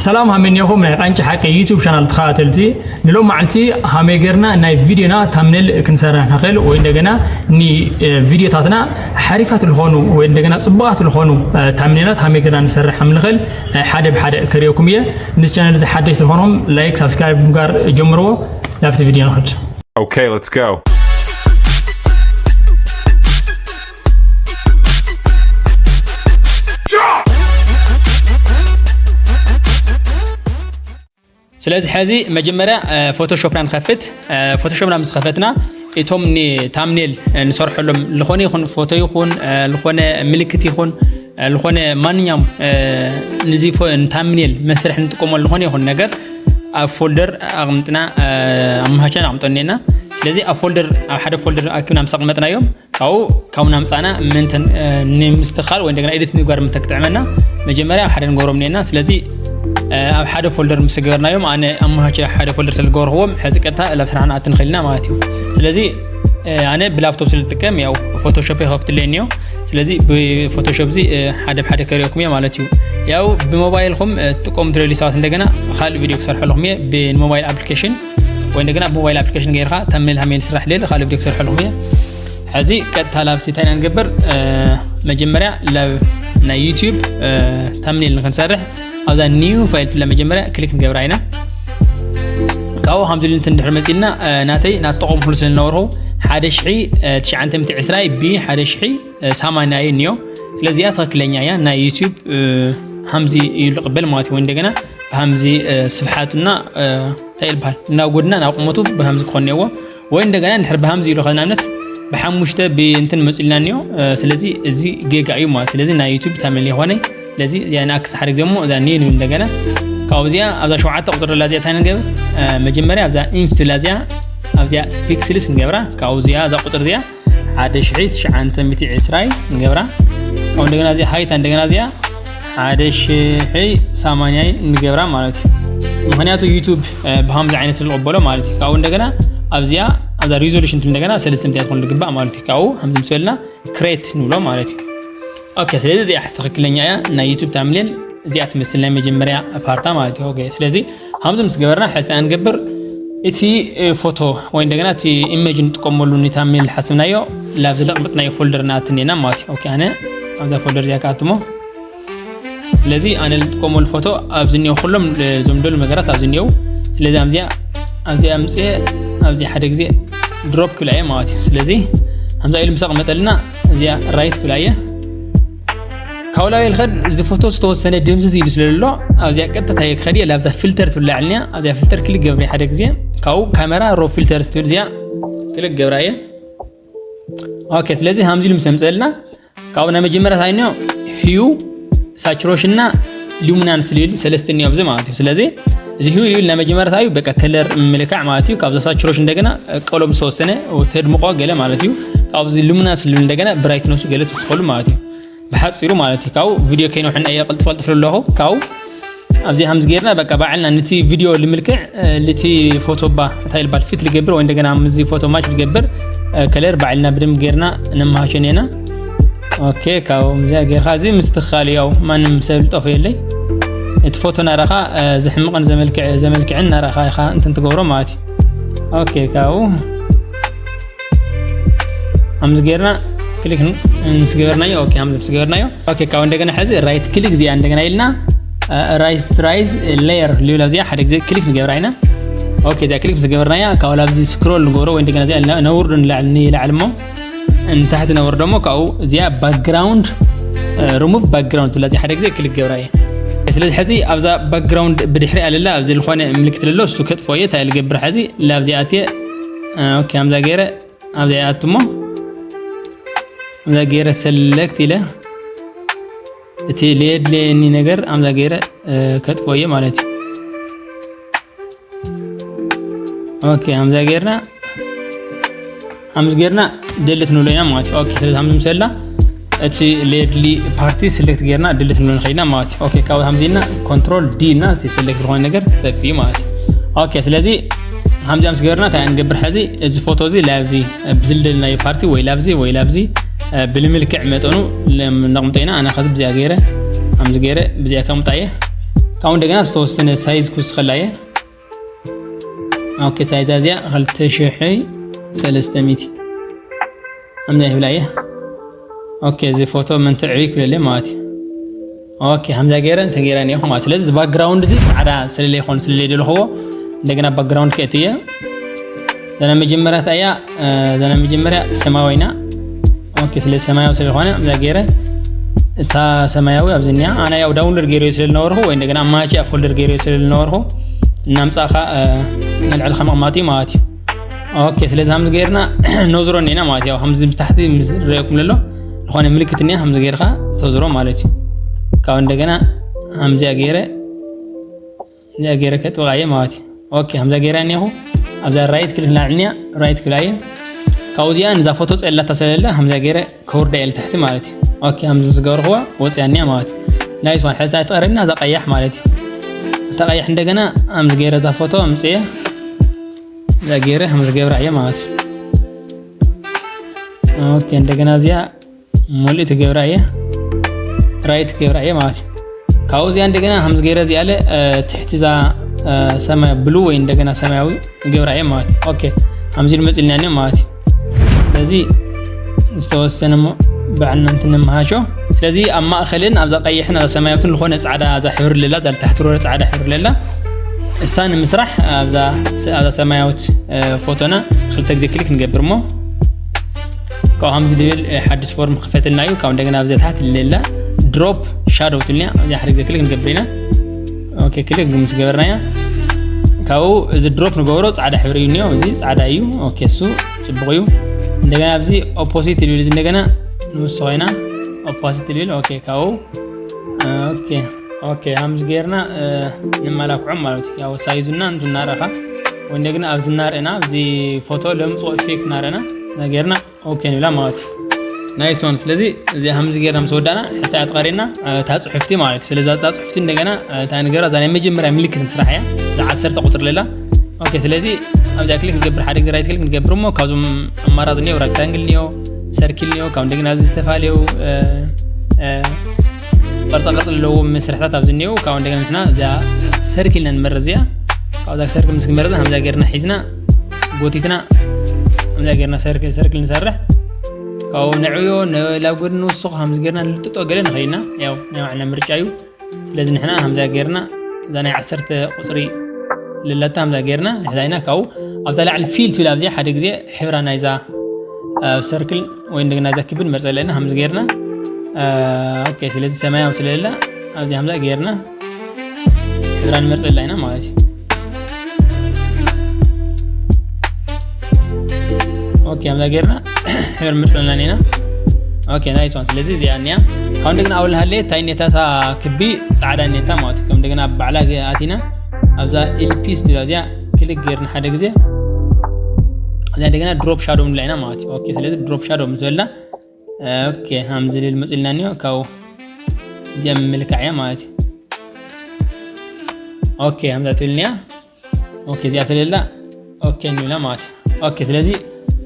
ሰላም ሃመይ እኒኦኹም ናይ ቃንጫ ሓቂ ዩቱብ ቻናል ተኸታተልቲ። ንሎም መዓልቲ ሃመይ ጌርና ናይ ቪድዮና ታምኔል ክንሰርሕ ንኽእል ወይ እንደገና ንቪድዮታትና ሓሪፋት ዝኾኑ ወይ እንደገና ጽቡቓት ዝኾኑ ታምኔላት ሃመይ ጌርና ንሰርሕ ከም ንኽእል ሓደ ብሓደ ከርእየኩም እየ። ንዚ ቻነል እዚ ሓደሽ ዝኾንኩም ላይክ ሳብስክራይብ ምግባር ጀምርዎ። ናብቲ ቪድዮ ንኽድ። Okay, let's go. ስለዚ ሕዚ መጀመርያ ፎቶሾፕና ንኸፍት። ፎቶሾፕና ምስ ኸፈትና እቶም ንታምኔል ንሰርሐሎም ዝኾነ ይኹን ፎቶ ይኹን ዝኾነ ምልክት ይኹን ዝኾነ ማንኛውም ንዚ ታምኔል መስርሕ ንጥቀመሉ ዝኾነ ይኹን ነገር ኣብ ፎልደር ኣቕምጥና ኣመሃቻን ኣቕምጦ እኒና። ስለዚ ኣብ ፎልደር ኣብ ሓደ ፎልደር ኣኪብና ምስ ኣቕመጥናዮም ካብኡ ካብኡ ናምፃና ምንትን ንምስትኻል ወይ እንደገና ኤዲት ምግባር ምንተ ክጥዕመና መጀመርያ ኣብ ሓደ ንገብሮም እኒና። ስለዚ ኣብ ሓደ ፎልደር ምስ ገበርናዮም ኣነ ኣመሃቸ ሓደ ፎልደር ስለ ዝገበርክዎም ሕዚ ቀጥታ ላብ ስራሕና ኣቲ ንኽእል ኢና ማለት እዩ። ስለዚ ኣነ ብላፕቶፕ ስለ ዝጥቀም ያው ፎቶሾፕ ይኸፍትለይ እኒዮ። ስለዚ ብፎቶሾፕ እዚ ሓደ ብሓደ ከሪኦኩም እየ ማለት እዩ። ያው ብሞባይልኩም ትጥቀሙ ትደልዩ ሰባት እንደገና ካልእ ቪድዮ ክሰርሐልኩም እየ ብሞባይል ኣፕሊኬሽን ወይ እንደገና ብሞባይል ኣፕሊኬሽን ገይርካ ታምኔል ሃሜል ስራሕ ደሊ ካልእ ቪድዮ ክሰርሐልኩም እየ። ሕዚ ቀጥታ ላብሲ እንታይ ኢና ንገብር? መጀመርያ ላብ ናይ ዩቲዩብ ታምኔል ንክንሰርሕ ኣብዛ ኒው ፋይል ትብላ መጀመርያ ክሊክ ንገብራ ኢና። ካብኡ ከምዚ ኢሉ እንትን ድሕሪ መፂልና ናተይ ናተቆምኩሉ ስለ ዝነበርኩ ሓደ ሽሒ ትሽዓንተ ሚእቲ ዕስራ ብ ሓደ ሽሒ ሰማንያ እዩ እኒኦ። ስለዚኣ ትኽክለኛ እያ ናይ ዩቲዩብ ሃምዚ እዩ ዝቕበል ማለት እዩ። ወይ እንደገና ብሃምዚ ስፍሓቱና እንታይ ይልበሃል ናብ ጎድና ናብ ቁመቱ ብሃምዚ ክኾን እኒኦዎ። ወይ እንደገና እንድሕር ብሃምዚ ኢሉ ከ ንኣብነት ብሓሙሽተ ብእንትን መፂልና እኒኦ። ስለዚ እዚ ጌጋ እዩ ማለት ስለዚ ናይ ዩቲዩብ ታመል የኾነ። ስለዚ እዚኣ ንኣክስ ሓደ ግዜ እሞ እዛ ኒን እንደገና ካብኡ እዚኣ ኣብዛ ሸውዓተ ቁፅሪ ደላ እዚኣ እንታይ ንገብር? መጀመርያ ኣብዛ ኢንች ትብላ እዚኣ ኣብዚኣ ፒክስልስ ንገብራ። ካብኡ እዚኣ እዛ ቁፅሪ እዚኣ ሓደ ሽሒ ትሽዓንተ ሚእቲ ዕስራይ ንገብራ። ካብኡ እንደገና እዚኣ ሃይታ እንደገና እዚኣ ሓደ ሽሒ ሰማንያይ ንገብራ ማለት እዩ። ምክንያቱ ዩቱብ ብሃምዚ ዓይነት ስለ ዝቕበሎ ማለት እዩ። ካብኡ እንደገና ኣብዚኣ ኣብዛ ሪዞሉሽን እንደገና ሰለስተ ሚእቲ ትኾን ዝግባእ ማለት እዩ። ካብኡ ሃምዚ ምስ በልና ክሬት ንብሎ ማለት እዩ። ኦኬ ስለዚ እዚኣ ትኽክለኛ እያ ናይ ዩቱብ ታምኔል እዚኣ ትመስል ናይ መጀመርያ ፓርታ ማለት እዩ። ኦኬ ስለዚ ሃምዚ ምስ ገበርና ሕዚ እንታይ ንገብር? እቲ ፎቶ ወይ እንደገና እቲ ኢሜጅ ንጥቀመሉ ንታምኔል ሓስብናዮ ላብዚ ለቕምጥናዮ ፎልደር ንኣትኔና ማለት እዩ። ኦኬ ኣነ ኣብዛ ፎልደር እዚኣ ክኣትሞ ስለዚ ኣነ ዝጥቀመሉ ፎቶ ኣብዚ እኒኦ ኩሎም እዞም ደሉ ነገራት ኣብዚ እኒኦ። ስለዚ ኣብዚኣ ኣብዚኣ ኣምፅኤ ኣብዚ ሓደ ግዜ ድሮፕ ክብላ እየ ማለት እዩ። ስለዚ ከምዛ ኢሉ ምስ ኣቕመጠልና እዚኣ ራይት ክብላ እየ። ካብ ላዕሊ ከድ እዚ ፎቶ ዝተወሰነ ድምዝዝ ኢሉ ስለ ዘሎ ኣብዚኣ ቀጥታ እየ ክኸድ እየ። ላብዛ ፊልተር ትብል ላዕልንያ ኣብዚኣ ፊልተር ክሊክ ገብረ ሓደ ግዜ ካብኡ ካሜራ ሮ ፊልተር ስትብል እዚኣ ክሊክ ገብራ እየ። ኦኬ ስለዚ ሃምዚ ኢሉ ምስ ኣምፀልና ካብኡ ናይ መጀመርያ እንታይ እኒኦ ህዩ ሳቹሬሽን እና ሉሚናንስ ልብል ሰለስተ እኒኦ ኣብዚ ማለት እዩ። ስለዚ እዚ ህዩ ልብል ናይ መጀመርያ እዩ በቃ ከለር ምልካዕ ማለት እዩ። ካብዛ ሳቹሬሽን እንደገና ቀለም ዝተወሰነ ተድምቆ ገለ ማለት እዩ። ካብዚ ሉሚናንስ ልብል እንደገና ብራይትነሱ ገለ ትውስኸሉ ማለት እዩ። ብሓፂሩ ማለት እዩ ካብኡ ቪድዮ ከይነውሕና እየ ቅልጥፍ ቅልጥፍ ኣለኹ ካብኡ ኣብዚ ከምዚ ጌርና በቃ ባዕልና ነቲ ቪድዮ ልምልክዕ ልቲ ፎቶ ባ እንታይ ልባል ፊት ልገብር ወይ እንደገና ምዚ ፎቶ ማች ልገብር ከለር ባዕልና ብደንብ ጌርና ነመሃሸን ኢና። ኦኬ ካብኡ ምዚኣ ጌርካ እዚ ምስትኻል ያው ማንም ሰብ ልጠፎ የለይ። እቲ ፎቶ ናረኻ ዝሕምቕን ዘመልክዕን ናረኻ ኢኻ እንትን ትገብሮ ማለት እዩ። ኦኬ ካብኡ ኣምዚ ጌርና ክሊክ ምስ ገበርናዮ ኦኬ ኣምዚ ምስ ገበርናዮ ኦኬ ካብ እንደገና ሕዚ ራይት ክሊክ እዚኣ እንደገና ኢልና ራይት ራይዝ ሌየር ልብል ኣብዚኣ ሓደ ግዜ ክሊክ ንገብራ ኢና። ኦኬ እዚኣ ክሊክ ምስ ገበርናያ ካብ ኣብዚ ስክሮል ንገብሮ ወይ እንደገና እዚኣ ነውርዶ ንላዕሊ ንላዕሊ እሞ ንታሕቲ ነውርዶ እሞ ካብኡ እዚኣ ባክግራውንድ ሪሙቭ ባክግራውንድ ትብላ እዚኣ ሓደ ግዜ ክሊክ ገብራ እየ። ስለዚ ሕዚ ኣብዛ ባክግራውንድ ብድሕሪ ኣለላ ኣብዚ ዝኾነ ምልክት ለሎ እሱ ከጥፎ እየ እንታይ ልገብር ሕዚ ላብዚኣ ኣትየ ኦኬ ኣምዛ ገይረ ኣብዛ ይኣቱ እሞ ኣብዛ ገይረ ሰለክት ኢለ እቲ ለየድለየኒ ነገር ኣብዛ ገይረ ከጥፎ እየ ማለት እዩ። ኦኬ ኣብዛ ገይርና ኣምዚ ገይርና ደልት ንብሎ ኢና ማለት እዩ። ኦኬ ስለዚ ኣምዚ ምሰላ እቲ ሌድሊ ፓርቲ ስሌክት ጌርና ድልት ንብሎ ንኸይድና ማለት እዩ። ኦኬ ካብኡ ከምዚ ኢልና ኮንትሮል ዲ ኢልና እቲ ሰሌክት ዝኾነ ነገር ክጠፍእ እዩ ማለት እዩ። ኦኬ ስለዚ ከምዚ ምስ ገበርና እንታይ ንገብር ሕዚ እዚ ፎቶ እዚ ላብዚ ብዝልደልናዮ ፓርቲ ወይ ላብዚ ወይ ላብዚ ብልምልክዕ መጠኑ ነቕምጦ ኢና። ኣነ ከዚ ብዚኣ ገይረ ከምዚ ገይረ ብዚኣ ከምጣ እየ። ካብኡ እንደገና ዝተወሰነ ሳይዝ ክውስኸላ እየ። ኦኬ፣ ሳይዛ እዚኣ ክልተ ሽሕ ሰለስተ ሚእቲ ከምዛ ይብላ እየ። ኦኬ፣ እዚ ፎቶ ምእንቲ ዕብይ ክብለለይ ማለት እዩ። ኦኬ፣ ከምዛ ገይረ እንተ ገይረ እኒኹ ማለት። ስለዚ እዚ ባክግራውንድ እዚ ፃዕዳ ስለለይ ይኾን ስለለይ ደለኽዎ እንደገና ባክግራውንድ ከእቲ እየ። ዘና መጀመርያ እያ፣ ዘና መጀመርያ ሰማያዊ ኢና። ኦኬ፣ ስለ ሰማያዊ ስለ ዝኾነ እዛ ገይረ እታ ሰማያዊ ኣብዚ እኒኣ ኣነ ያው ዳውንሎድ ገይረ ስለ ዝነበርኩ ወይ እንደገና ኣማቻ ፎልደር ገይረ ስለ ዝነበርኩ እናምጻኻ ነልዕልኻ ምቕማጥ እዩ ማለት እዩ። ኦኬ፣ ስለዚ ከምዚ ገይርና ነዝሮ እኒና ማለት እዩ። ከምዚ ምስ ታሕቲ ምስ ዝረየኩም ዘሎ ዝኾነ ምልክት እኒኣ ከምዚ ገይርካ ተዝሮ ማለት እዩ። ካብ እንደገና ከምዚኣ ገይረ እዚኣ ገይረ ከጥብቓ እየ ማለት እዩ። ኦኬ፣ ከምዛ ገይረ እኒኹ ኣብዛ ራይት ክሊክ ላዕሊ እኒኣ ራይት ክብላ እየ። ካብኡ እዚኣ ነዛ ፎቶ ፀላታ ስለለ ከምዛ ገይረ ከውርዳ እየ ልትሕቲ ማለት እዩ። ኦኬ፣ ከምዚ ምስ ገበርክዋ ወፅያ እኒኣ ማለት እዩ። ናይስ ዋን። ሕዚ ትቐረና እዛ ቀያሕ ማለት እዩ። እታ ቀያሕ እንደገና ከምዚ ገይረ እዛ ፎቶ ኣምፅየ እዛ ገይረ ከምዚ ገብራ እየ ማለት እዩ። ኦኬ፣ እንደገና እዚኣ ሙሉእ ትገብራ እየ ራይት ትገብራ እየ ማለት እዩ። ካብኡ እዚኣ እንደገና ከምዚ ገይረ እዚኣ ለ ትሕቲ እዛ ሰማይ ብሉ ወይ እንደገና ሰማያዊ ገብራ እየ ማለት እዩ። ኦኬ፣ ከምዚ ኢሉ መፅልና እኒኦ ማለት እዩ። ስለዚ ዝተወሰነ እሞ ባዕልና እንትንመሃሾ። ስለዚ ኣብ ማእኸልን ኣብዛ ቀይሕን ኣብዛ ሰማያዊትን ዝኾነ ፃዕዳ እዛ ሕብሪ ለላ እዛ ልታሕቲ ሮረ ፃዕዳ ሕብሪ ለላ እሳ ንምስራሕ ኣብዛ ኣብዛ ሰማያዊት ፎቶና ክልተ ግዜ ክሊክ ንገብር እሞ ካብኡ ከምዚ ዝብል ሓድሽ ፎርም ክፈትልና እዩ። ካብ እንደገና ኣብዚ ታሕቲ ሌላ ድሮፕ ሻዶው ትልኛ ኣብዚ ሓደ ግዜ ክሊክ ንገብር ኢና። ኦኬ፣ ክሊክ ምስ ገበርናያ ካብኡ እዚ ድሮፕ ንገብሮ ፃዕዳ ሕብሪ እዩ እኒኦ። እዚ ፃዕዳ እዩ። ኦኬ፣ እሱ ፅቡቕ እዩ። እንደገና ኣብዚ ኦፖሲት ይብል፣ እዚ እንደገና ንውስኾ ኢና ኦፖሲት ይብል። ኦኬ፣ ካብኡ ኦኬ ኦኬ፣ ከምዚ ጌርና ንመላክዖም ማለት እዩ። ያው ሳይዙና እንቱ እናረኻ ወይ እንደገና ኣብዚ እናርእና ኣብዚ ፎቶ ለምፅኦ ኢፌክት እናረእና ጌርና ኦኬ ንብላ ማለት እዩ። ናይስ ዋን። ስለዚ እዚኣ ከምዚ ጌርና ምስ ወዳእና ሕስታ እያ ትቐሪና እታ ፅሑፍቲ ማለት እዩ። ስለዚ እዛ ፅሑፍቲ እንደገና እታ ንገራ እዛ ናይ መጀመርያ ምልክት ንስራሕ እያ እዛ ዓሰርተ ቁፅሪ ለላ። ኦኬ፣ ስለዚ ኣብዚኣ ክሊክ ንገብር፣ ሓደ ግዜ ራይት ክሊክ ንገብር እሞ ካብዞም ኣማራፂ እኒኦ ራክታንግል እኒኦ ሰርኪል እኒኦ ካብ እንደገና ኣብዚ ዝተፈላለዩ ቅርፃ ቅርፂ ዘለዎም መስርሕታት ኣብዚ እኒኦ ካብ እንደገና ንሕና እዚኣ ሰርኪል ኢና ንመርፅ እዚኣ ካብዛ ሰርክል ምስ ክንመርፅ ከምዚኣ ጌርና ሒዝና ጎቲትና ከምዚኣ ጌርና ሰርክል ሰርክል ንሰርሕ ካብኡ ንዕዮ ናብ ጎድኒ ንውስኹ ከምዚ ጌርና ንልጥጦ ገለ ንኸይድና ያው ናይ ባዕልና ምርጫ እዩ። ስለዚ ንሕና ከምዚኣ ጌርና እዛ ናይ ዓሰርተ ቁፅሪ ልለታ ከምዚኣ ጌርና ንሕዛ ኢና ካብኡ ኣብዛ ላዕሊ ፊል ትብል ኣብዚኣ ሓደ ግዜ ሕብራ ናይዛ ሰርክል ወይ እንደገና እዛ ክቢ ንመርፀ ኣለና ከምዚ ጌርና ኦኬ። ስለዚ ሰማያዊ ስለሌላ ኣብዚ ከምዚኣ ጌርና ሕብራ ንመርፀላ ኢና ማለት እዩ። ኦኬ፣ ከምዛ ጌርና ሕብር ምርፅና ኢና። ኦኬ፣ ናይስ ዋን። ስለዚ እዚኣ እኒኣ ካብ እንደገና ኣውል ሃለ እንታይ ኔታታ ክቢ ፃዕዳ ኔታ ማለት እዩ። ከም እንደገና ኣብ ባዕላ ገ- ኣቲና ኣብዛ ኤልፒ ስቱዲዮ እዚኣ ክሊክ ጌርና ሓደ ግዜ እዚኣ እንደገና ድሮፕ ሻዶ ንብላ ኢና ማለት እዩ። ኦኬ፣ ስለዚ ድሮፕ ሻዶ ምስ በልና ኦኬ፣ ሃምዚ ልል መፅልና እኒኦ ካብኡ እዚኣ ምምልካዕ እያ ማለት እዩ። ኦኬ፣ ሃምዛ ትብልኒያ ኦኬ፣ እዚኣ ስለላ ኦኬ ንብላ ማለት እዩ። ኦኬ፣ ስለዚ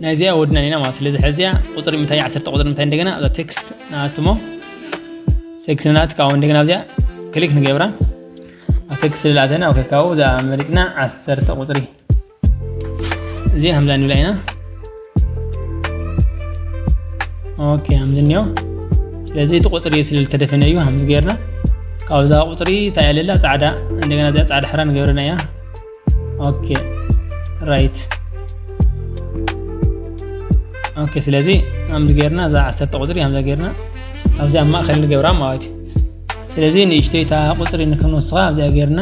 ናይዚኣ ወድና ኢና ማለት። ስለዚ ሕዚኣ ቁፅሪ ምታይ ዓሰርተ ቁፅሪ ምታይ እንደገና ኣብዛ ቴክስት ንኣትሞ ቴክስት ንኣት ካብኡ እንደገና ኣብዚኣ ክሊክ ንገብራ ኣብ ቴክስት ስለላተና ኦኬ፣ ካብኡ እዛ መሪፅና ዓሰርተ ቁፅሪ እዚ ሃምዛ ንብላ ኢና። ኦኬ፣ ሃምዚ እኒኦ። ስለዚ እቲ ቁፅሪ ስለ ዝተደፈነ እዩ ሃምዚ ጌርና። ካብዛ ቁፅሪ እንታይ ኣለላ ፃዕዳ እንደገና እዚኣ ፃዕዳ ሕራ ንገብረና እያ። ኦኬ ራይት። ኦኬ፣ ስለዚ ሃምዚ ጌርና እዛ ዓሰርተ ቁፅሪ ሃምዛ ጌርና ኣብዚ ኣብ ማእኸል ንገብራ ማለት እዩ። ስለዚ ንእሽተይ እታ ቁፅሪ ንክንወስኻ ኣብዚኣ ጌርና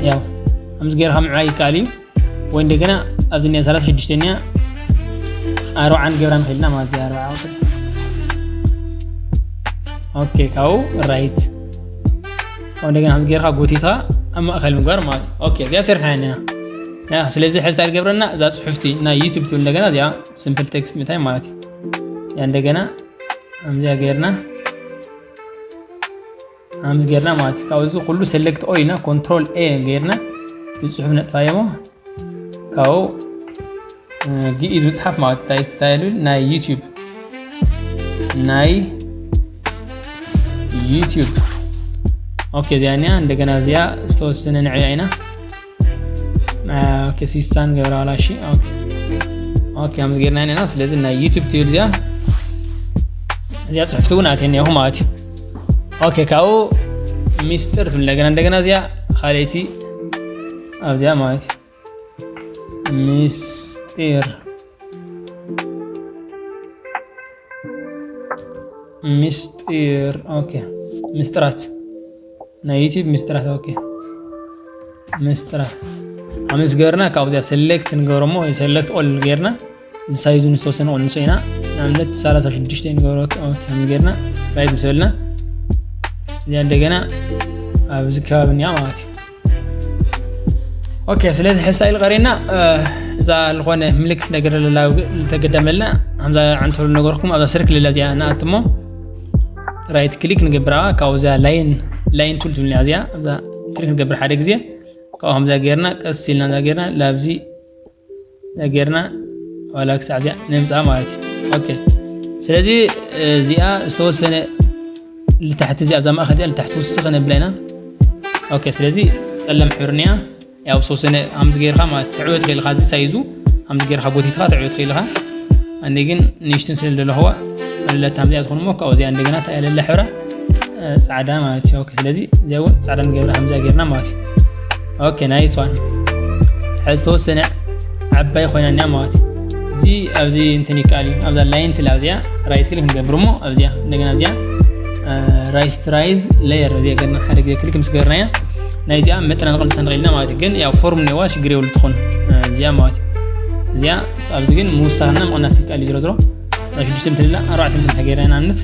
ያው ሃምዚ ጌርካ ምዕባይ ይከኣል እዩ። ወይ እንደገና ኣብዚ እኒኣ ሰላሳ ሽዱሽተ እኒኣ ኣርባዓ ንገብራ ንኽእል ኢና ማለት እዩ። ኣርባዓ ቁፅሪ ኦኬ ካብኡ ራይት ካብኡ እንደገና ከምዚ ጌርካ ጎቲትካ ኣብ ማእኸል ምግባር ማለት እዩ። ኦኬ እዚኣ ሰሪሕና እኒና ያ ስለዚ ሕዚ እንታይ ትገብረና እዛ ፅሑፍቲ ናይ ዩቱብ ትብል እንደገና እዚኣ ሲምፕል ቴክስት ምታይ ማለት እዩ። ያ እንደገና ከምዚኣ ጌርና ከምዚ ጌርና ማለት እዩ። ካብኡ እዚ ኩሉ ሰሌክት ኦል ኢና ኮንትሮል ኤ ጌርና እዚ ፅሑፍ ነጥፋዮ እሞ ካብኡ ግእዝ ምፅሓፍ ማለት እንታይ ትስታይል ናይ ዩቲዩብ ናይ ዩቲዩብ ኦኬ፣ እዚኣ እኒኣ። እንደገና እዚኣ ዝተወሰነ ንዕያ ኢና። ኦኬ፣ ሲሳን ገብረ ዋላ። እሺ፣ ኦኬ፣ ኦኬ፣ ከምዚ ጌርና ኢና። ስለዚ ናይ ዩቲዩብ ትብል እዚኣ፣ እዚኣ ጽሕፍቲ እውን ኣትየኒ ኢኹ ማለት እዩ። ኦኬ፣ ካብኡ ሚስጥር ትብል እንደገና፣ እንደገና እዚኣ ካልኣይቲ ኣብዚኣ ማለት እዩ። ሚስጢር፣ ሚስጢር፣ ኦኬ፣ ሚስጥራት፣ ናይ ዩቲዩብ ሚስጥራት። ኦኬ፣ ሚስጥራት ኣምስ ገርና ካብዚኣ ሰሌክት ንገብሮ እሞ፣ ሰሌክት ኦል ጌርና፣ እዚ ሳይዙ ንዝተወሰነ ቁንሶ ኢና። ንኣብነት ሰላሳ ሽዱሽተ ንገብሮ። ኦኬ፣ ከምዚ ጌርና ራይት ምስ በልና፣ እዚኣ እንደገና ኣብዚ ከባቢ እኒኣ ማለት እዩ። ኦኬ፣ ስለዚ ሕሳይ ልቐሬና እዛ ዝኾነ ምልክት ነገር ለላ ልተገደመልና፣ ከምዛ ዓንተሉ ነገርኩም ኣብዛ ስርክ ልላ እዚኣ ንኣትሞ፣ ራይት ክሊክ ንገብራ። ካብኡ እዚኣ ላይን፣ ላይን ቱል ትብልና እዚኣ ኣብዛ ክሊክ ንገብር ሓደ ግዜ። ካብኡ ከምዛ ጌርና፣ ቀስ ኢልና እዛ ጌርና ላብዚ እዛ ጌርና ዋላ ክሳዕ እዚኣ ነምፃ ማለት እዩ። ኦኬ፣ ስለዚ እዚኣ ዝተወሰነ ልታሕቲ፣ እዚኣ ኣብዛ ማእኸል እዚኣ ልታሕቲ ውስኽ ነብላ ኢና። ኦኬ፣ ስለዚ ጸለም ሕብሪ እኒኣ፣ ያው ዝተወሰነ ኣምዚ ጌርካ ማለት ትዕወት ኽእል ኢኻ። እዚ ሳይዙ ኣምዚ ጌርካ ጎቲትካ ትዕወት ኽእል ኢኻ። ኣነ ግን ንእሽትን ስለ ዘለኹዋ ለታ ኣምዚኣ ትኾን እሞ ካብኡ እዚኣ እንደገና እንታይ ለለ ሕብራ እ፣ ጻዕዳ ማለት እዩ። ኦኬ፣ ስለዚ እዚኣ እውን ጻዕዳ ንገብራ ከምዚኣ ጌርና ማለት እዩ። ኦኬ፣ ናይስ ዋን። ሕዚ ዝተወሰነ ዓባይ ኮይና እኒኣ ማለት እዩ። እዚ ኣብዚ እንትን ይከኣል እዩ። ኣብዛ ላይን ትላ እዚኣ ራይት ክሊክ ንገብር እሞ ኣብዚኣ እንደገና እዚኣ ራይስተራይዝ ሌየር እዚኣ ገርና ሓደ ግዜ ክሊክ ምስ ገርናያ ናይ እዚኣ መጠና ንቕንሳ ንኽእል ኢና ማለት እዩ። ግን ያው ፎርም እኒኦዋ ሽግር የብሉ ትኾን እ፣ እዚኣ ማለት እዩ። እዚኣ ኣብዚ ግን ምውሳኽና ምቕናስ ይከኣል እዩ። ዝሮ ዝሮ ናይ ሽዱሽተ ምትልላ ኣርባዕተ ምትልላ ገይራ ኢና ንት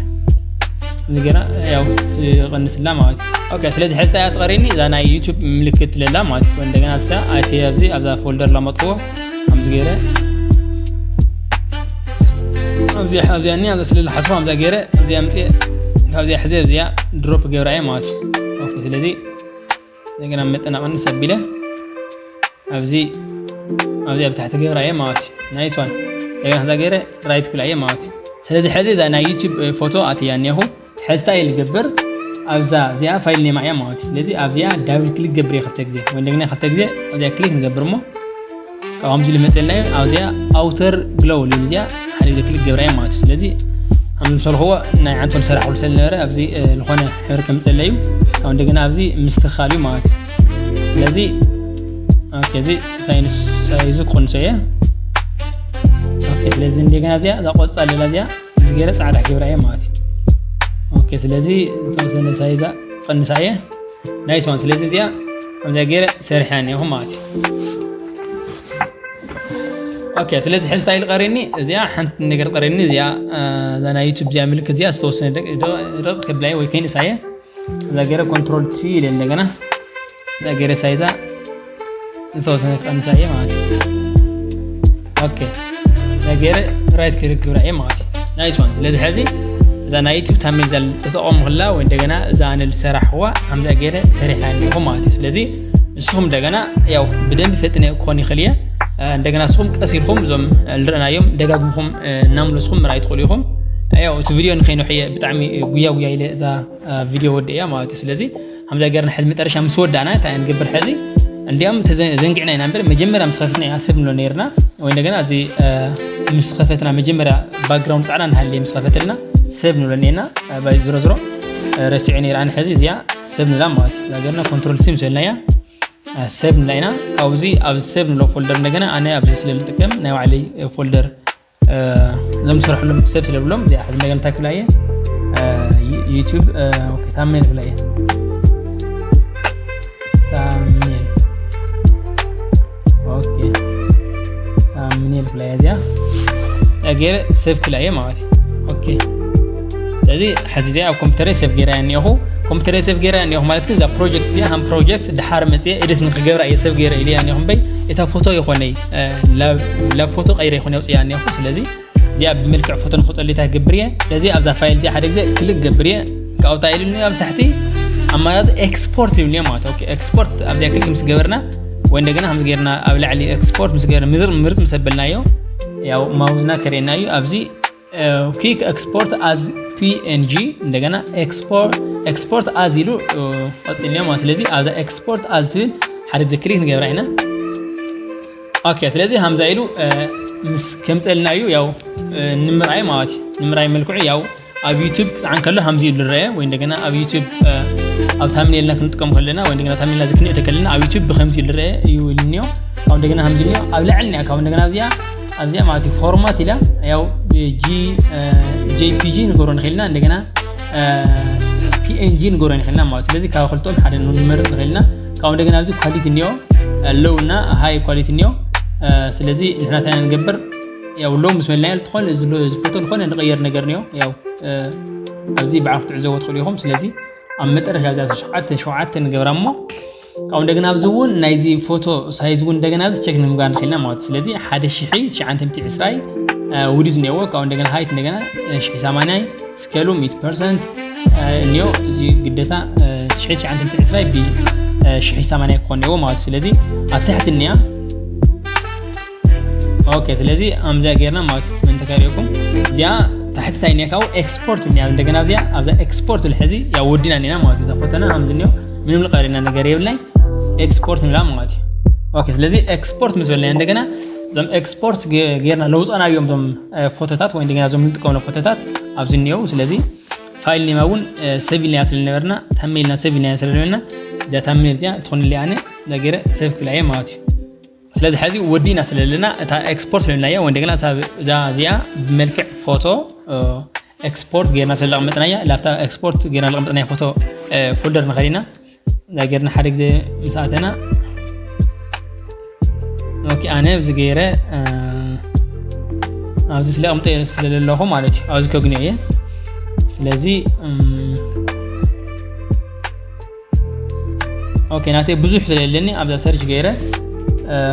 ንገራ ያው ትቐንስላ ማለት እዩ። ኦኬ፣ ስለዚ ሕዚ እያ ትቐሪኒ እዛ ናይ ዩቲዩብ ምልክት ትለላ ማለት እዩ። እንደገና እሳ ኣቲ ኣብዚ ኣብዛ ፎልደር ላመጥዎ ከምዚ ገይረ ኣብዚ ኣብዚኣ እኒኣ ኣብዛ ስለ ዝሓስቦ ከምዛ ገይረ ኣብዚኣ ምፅእ ካብዚኣ ሕዚ ኣብዚኣ ድሮፕ ገብራ እየ ማለት እዩ። ኦኬ፣ ስለዚ እንደገና መጠናቐኒ ሰቢለ ኣብዚ ኣብዚኣ ብታሕቲ ገብራ እየ ማለት እዩ። ናይስ ዋን። እንደገና ከምዛ ገይረ ራይት ክብላ እየ ማለት እዩ። ስለዚ ሕዚ እዛ ናይ ዩቲዩብ ፎቶ ኣትያ እኒኹ። ሕዚ እንታይ ልገብር? ኣብዛ እዚኣ ፋይል ኔማ እያ ማለት እዩ። ስለዚ ኣብዚኣ ዳብል ክሊክ ገብር እየ ክልተ ግዜ ወይ እንደገና ክልተ ግዜ ኣብዚኣ ክሊክ ንገብር እሞ ካብ ከምዚ ልመፀልና እዩ። ኣብዚኣ ኣውተር ግሎው ልብል እዚኣ ሓደ ግዜ ክሊክ ገብራ እየ ማለት እዩ። ስለዚ ከም ዝምሰልክዎ ናይ ዓንቶል ሰራሕ ክሉ ስለዝነበረ ኣብዚ እ፣ ዝኾነ ሕብሪ ከምፀለ እዩ። ካብ እንደገና ኣብዚ ምስትኻል እዩ ማለት እዩ። ስለዚ ኦኬ፣ እዚ ሳይንስ ሳይዙ ክኾንሶ እየ። ኦኬ፣ ስለዚ እንደገና እዚኣ እዛ ቆፃል ሌላ እዚኣ እዚ ገይረ ፃዕዳ ክገብራ እየ ማለት እዩ። ኦኬ፣ ስለዚ ዝተወሰነ ሳይዛ ቀንሳ እየ ናይስ ዋን። ስለዚ እዚኣ ከምዚኣ ገይረ ሰሪሐ እኒኹ ማለት እዩ። ኦኬ፣ ስለዚ ሕዚ ስታይል ቀሪኒ እዚኣ ሓንቲ ነገር ቀሪኒ እዚኣ እ፣ እዛ ናይ ዩቱብ እዚኣ ምልክት እዚኣ ዝተወሰነ ደቂቕ ከብላየ ወይ ከይንእሳየ እዛ ገይረ ኮንትሮል ቲ ኢለ እንደገና እዛ ገይረ ሳይዛ ዝተወሰነ ክቐንሳ እየ ማለት እዩ። ኦኬ፣ እዛ ገይረ ራይት ክሊክ ክብራ እየ ማለት እዩ። ናይስ ዋን። ስለዚ ሕዚ እዛ ናይ ዩቱብ ታምኔል እዛ ተጠቐሙ ክላ ወይ እንደገና እዛ ኣነ ዝሰራሕዋ ከምዛ ገይረ ሰሪሐ ኣለኹ ማለት እዩ። ስለዚ ንስኹም እንደገና ያው ብደንብ ፈጥነ ክኾን ይኽእል እየ። እ፣ እንደገና ንስኹም ቀስ ኢልኩም እዞም ዝረኣናዮም ደጋግምኩም እ፣ እናምለስኩም ምርኣይ ትኽእሉ ኢኹም። ያው እቲ ቪድዮ ንኸይንውሕየ ብጣዕሚ ጉያ ጉያ ኢለ እዛ እ፣ ቪድዮ ወዲእያ ማለት እዩ። ስለዚ ከምዛ ገርና ሕዚ መጠረሻ ምስ ወዳእና እንታይ ንገብር ሕዚ? እንዲያም ተዘ-፣ ዘንጊዕና ኢና እምበር መጀመርያ ምስ ከፈትና ኢና ሰብ ንብሎ ነይርና። ወይ እንደገና እዚ እ፣ ምስ ከፈትና መጀመርያ ባክግራውንድ ጻዕዳ ንሃልየ ምስ ከፈተልና ሰብ ንብሎ ነይርና። እ፣ ባይ ዝሮ ዝሮ እ፣ ረሲዑ ነይረ ኣነ። ሕዚ እዚኣ ሰብ ንብላ ማለት እዩ። እዛ ገርና ኮንትሮል ሲ ምስ በልናያ እ፣ ሰብ ንብላ ኢና። ካብዚ ኣብዚ ሰብ ንብሎ ፎልደር እንደገና ኣነ ኣብዚ ስለ ዝጥቀም ናይ ባዕለይ እ፣ ፎልደር እ፣ እዞም ዝሰርሐሎም ሰብ ስለ ብሎም እዚኣ ሕዚ እንደገና እንታይ ክብላ እየ እ፣ ዩ- ዩቱብ እ፣ ኦኬ፣ ታምኔል ክብላ እየ። ታምኔል ኦኬ፣ ታምኔል ክብላ እየ እዚኣ። እዚኣ ገይረ ሰብ ክብላ እየ ማለት እዩ። ኦኬ፣ ስለዚ ሕዚ እዚኣ ኣብ ኮምፒውተረይ ሰብ ገይራ እያ እኒኹ። ኮምፒውተረይ ሰብ ገይራ እያ እኒኹ ማለት ግን እዛ ፕሮጀክት እዚኣ ሃም ፕሮጀክት ድሓር መፅየ ኤዲት ንክገብራ እየ ሰብ ገይረ ኢለ እያ እኒኹ እምበይ እታ ፎቶ ይኾነይ እ፣ ላብ ላብ ፎቶ ቀይረ ይኾነ ኣውፅያ እኒኹ። ስለዚ እዚኣ ብመልክዕ ፎቶ ንክውፀሉ እንታይ ክገብር እየ? ስለዚ ኣብዛ ፋይል እዚኣ ሓደ ግዜ ክሊክ ገብር እየ። ካብኡ እንታይ ኢሉኒ ኣብዚ ታሕቲ ኣማራፂ ኤክስፖርት ይብልኒ ማለት እዩ። ኦኬ፣ ኤክስፖርት ኣብዚኣ ክሊክ ምስ ገበርና ወይ እንደገና ከምዚ ገይርና ኣብ ላዕሊ ኤክስፖርት ምስ ገበርና ምርፅ ምርፅ ምስ ኣበልናዮ ያው ማውዝና ከርእየና እዩ። ኣብዚ ኩክ ኤክስፖርት ኣዝ ፒ ኤን ጂ እንደገና ኤክስፖርት export as ኢሉ ቀፂልዮ ማለት። ስለዚ ኣብዛ export as ትብል ሓደ ግዜ ክሊክ ንገብራ ኢና። ኦኬ፣ ስለዚ ሃምዛ ኢሉ ምስ ከምፀልና እዩ ያው ንምርኣይ ማለት እዩ። ንምርኣይ መልክዑ ያው ኣብ ዩቱብ ክፅዓን ከሎ ሃምዚ ኢሉ ዝረአ ወይ እንደገና ኣብ ዩቱብ ኣብ ታምኔልና ክንጥቀም ከለና ወይ እንደገና ታምኔልና ዝክንእተ ከለና ኣብ ዩቱብ ብከምዚ ኢሉ ዝረአ እዩ ኢሉ እኒኦ። ካብ እንደገና ሃምዚ እኒኦ ኣብ ላዕሊ ኒያ ካብ እንደገና ኣብዚኣ ኣብዚኣ ማለት እዩ ፎርማት ኢላ ያው jpg ንገብሮ ንኽእልና እንደገና png ንገብሮ ንኽእልና ማለት። ስለዚ ካብ ክልቶም ሓደ ንመርፅ ንኽእልና ካብ እንደገና ኣብዚ ኳሊቲ እኒኦ ሎው እና ሃይ ኳሊቲ እኒኦ። ስለዚ ንሕና እንታይ ንገብር ያው ሎው ምስ መለናዮ ዝኾነ እዚ ፎቶ ዝኾነ ንቐየር ነገር እኒኦ ያው ኣብዚ በዓል ክትዕዘቦ ትኽእሉ ኢኹም። ስለዚ ኣብ መጠረሻ እዛ ሸውዓተ ሸውዓተ ንገብራ እሞ ካብኡ እንደገና ኣብዚ እውን ናይዚ ፎቶ ሳይዝ እውን እንደገና እዚ ቸክ ንምግባር ንኽእልና ማለት እዩ። ስለዚ ሓደ ሽሒ ትሽዓተ ሚእቲ ዕስራይ ውዲዝ እኒኦዎ ካብኡ እንደገና ሃይት እንደገና ሽሒ ሰማንያይ ስኬሉ ሚእቲ ፐርሰንት እኒኦ። እዚ ግደታ ሽሒ ትሽዓተ ሚእቲ ዕስራይ ብሽሒ ሰማንያይ ክኾን እኒኦዎ ማለት እዩ። ስለዚ ኣብ ታሕቲ እኒኣ ኦኬ። ስለዚ ኣምዚኣ ጌርና ማለት እዩ። መን ተካሪኩም እዚኣ ታሕቲ ታይ እኒኣ ካብኡ ኤክስፖርት እኒኣ እንደገና እዚኣ ኣብዛ ኤክስፖርት ብልሕዚ ያው ወዲና እኒና ማለት እዩ። እዛ ፎቶና ኣምዚ እኒኦ ምንም ልቀሪና ነገር የብልናይ ኤክስፖርት ንብላ ማለት እዩ። ኦኬ። ስለዚ ኤክስፖርት ምስ በልና እንደገና እዞም ኤክስፖርት ጌርና ለውፃና እዮም እዞም ፎቶታት ወይ እንደገና እዞም ንጥቀምሎ ፎቶታት ኣብዚ እኒኦ። ስለዚ ፋይል ኔማ እውን ሰቪ ኢልና ስለ ነበርና ታሜልና ሰቪ ኢልና ስለ ነበርና እዚኣ ታሜል እዚኣ ትኾንሊ ኣነ ነገረ ሰቭ ክብላ እየ ማለት እዩ። ስለዚ ሕዚ ወዲና ስለ ዘለና እታ ኤክስፖርት ልብልናያ ወይ እንደገና እዛ እዚኣ ብመልክዕ ፎቶ ኤክስፖርት ጌርና ስለ ለቕመጥናያ ላፍታ ኤክስፖርት ጌርና ለቕመጥናያ ፎቶ ፎልደር ንኸዲና እዛ ጌርና ሓደ ግዜ ምስ ኣተና ኦኬ ኣነ ኣብዚ ገይረ ኣብዚ ስለ ኣቕምጠ ስለ ዘለኹ ማለት እዩ ኣብዚ ከግንዮ እየ። ስለዚ ኦኬ ናተይ ብዙሕ ስለለኒ ኣብዛ ሰርች ገይረ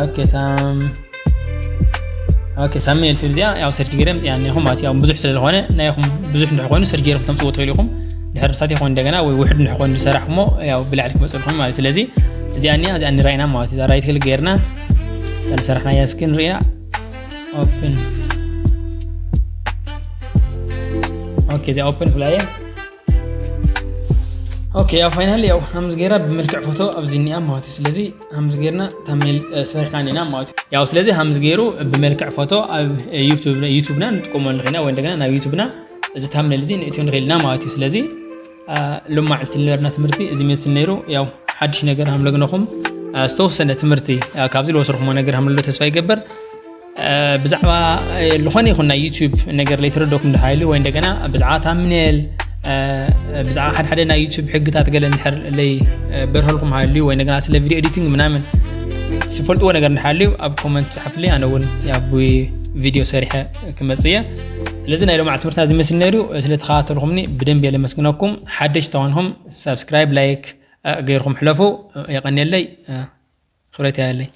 ኦኬ ታም ኦኬ ታምኔል ትብል እዚኣ ያው ሰርች ገይረ ምፅያ እኒኹም ማለት ያው ብዙሕ ስለዝኾነ ናይኹም ብዙሕ እንድሕር ኮይኑ ሰርች ገይርኩም ተምፅዎ ትኽእሉ ኢኹም። ድሕር ሳት ይኾን እንደገና ወይ ውሕድ እንድሕር ኮይኑ ዝሰራሕ እሞ ያው ብላዕሊ ክመፅልኩም ማለት ስለዚ እዚኣ እኒኣ እዚኣ ንራይና ማለት እዛ ራይት ክሊክ ገይርና ዝሰራሕናያ እስኪ ንሪኣ ኦፕን ኦኬ እዚኣ ኦፕን ብላየ ኦኬ ያው ፋይናል ያው ሃምዝ ገይራ ብመልክዕ ፎቶ ኣብዚ እኒኣ ማለት እዩ። ስለዚ ሃምዝ ገይርና ታሜል ሰሪሕና እኒና ማለት እዩ። ያው ስለዚ ሃምዝ ገይሩ ብመልክዕ ፎቶ ኣብ ዩቱብና ንጥቀመሉ ኽኢልና ወይ እንደገና ናብ ዩቱብና እዚ ታምኔል እዚ ንእትዮ ንኽእል ኢና ማለት እዩ። ስለዚ ሎማዕልቲ ዝነበርና ትምህርቲ እዚ መስል ነይሩ። ያው ሓድሽ ነገር ሃምለግነኹም ዝተወሰነ ትምህርቲ ካብዚ ዝወሰድኩሞ ነገር ሃምለሎ ተስፋ ይገብር። ብዛዕባ ዝኾነ ይኹን ናይ ዩቱብ ነገር ለይተረደኩም ድሓይሉ ወይ እንደገና ብዛዕባ ታምኔል ብዛዕባ ሓደ ሓደ ናይ ዩቱብ ሕግታት ገለ እንድሕር ለይ በርሀልኩም ሃልዩ ወይ እንደገና ስለ ቪዲዮ ኤዲቲንግ ምናምን ዝፈልጥዎ ነገር እንድሓልዩ ኣብ ኮመንት ጸሓፍልይ ኣነ እውን ኣብ ቪዲዮ ሰሪሐ ክመጽእ እየ። ስለዚ ናይ ሎማዕ ትምህርትና ዝመስል ነይሩ። ስለተኸታተልኩምኒ ብደንብ እየ ለመስግነኩም። ሓደሽ ተኾንኩም ሳብስክራይብ ላይክ ገይርኩም ሕለፉ። የቐንየለይ። ክብረት ያለይ።